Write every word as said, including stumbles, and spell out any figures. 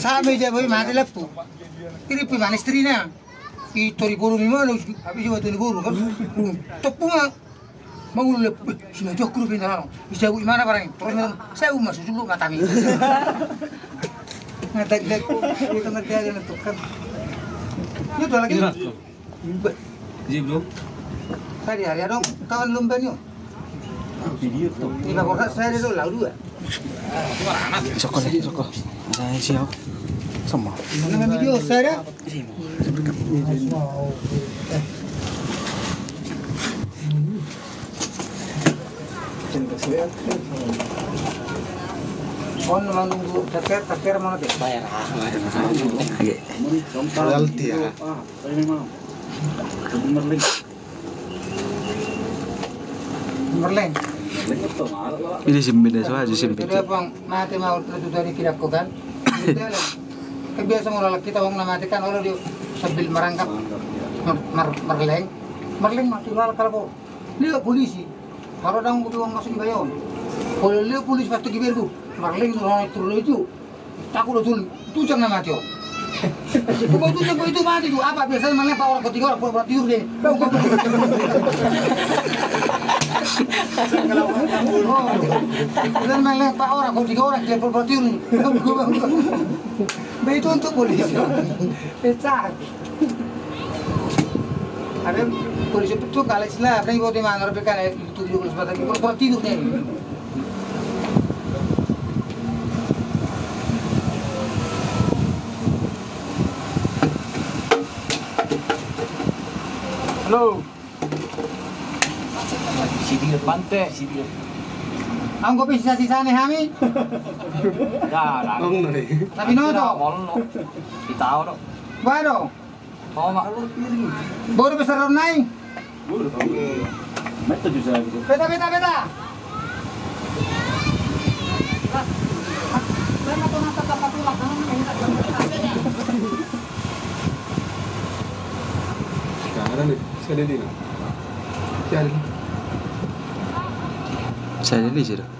Sama i, dia boy mate lampu. Iri pe mana istrina. I tori boru ni mana, habis i mate ni boru kan. Toppu ma. Mangulu lampu, eh, si mate aku rupa indalan. Bisa bu mana barang. Terus saya bu masuk dulu mata mi. Mata dia, itu ngerti aja nonton kan. Ini tuh lagi. Ini, Mas. Beh. Iya, Bro. Tadi hari ada kawan lomba nih. Video tuh. Ini laporan saya ada dulu, dua. Soko deh, soko. Saya siap. Sama. Mana video saya ada? On manunggu takir, takir mana deh? Bayar. Iya. Royalti ya. Ah, ini mah. Merleng. Merleng. Ini sih beda soal sih beda. Jadi apa mate mau terus dari kira kau kan? Kan biasa mau lalak kita uang na mate kan, olo dia sambil merangkap. Mer-, mer-, merleng. Merleng mati lalak kalau kau. Dia polisi. Kalau ada uang masuk di bayon. Kalau dia polisi pasti gibel tu. Merleng tu orang turun itu. Takut tu. Tujang na mate on. Kau tujang kau itu mate tu. Apa biasanya merleng empat orang, kau tiga orang, pura-pura tidur deh. Kau, kau, kau. Oh. Biasanya merleng empat orang, kau tiga orang, dia pura-pura tidur nih. Kau, kau, kau. Bah, itu untuk polisi. Pecah. Ada polisi petuk, kalau istilah, ada yang bawa tema, ngarep ikan, eh, itu juga polisi batang, pura-pura tidur nih. Halo. Sibir pante, sibir. Anggo pe sisa-sisa ni hami. Ya, dah. Tapi no to. Molno. Kita oro. Baru. Toma. Boru besar ron nai. Beta, beta, beta. Saya di sini. Saya di sini.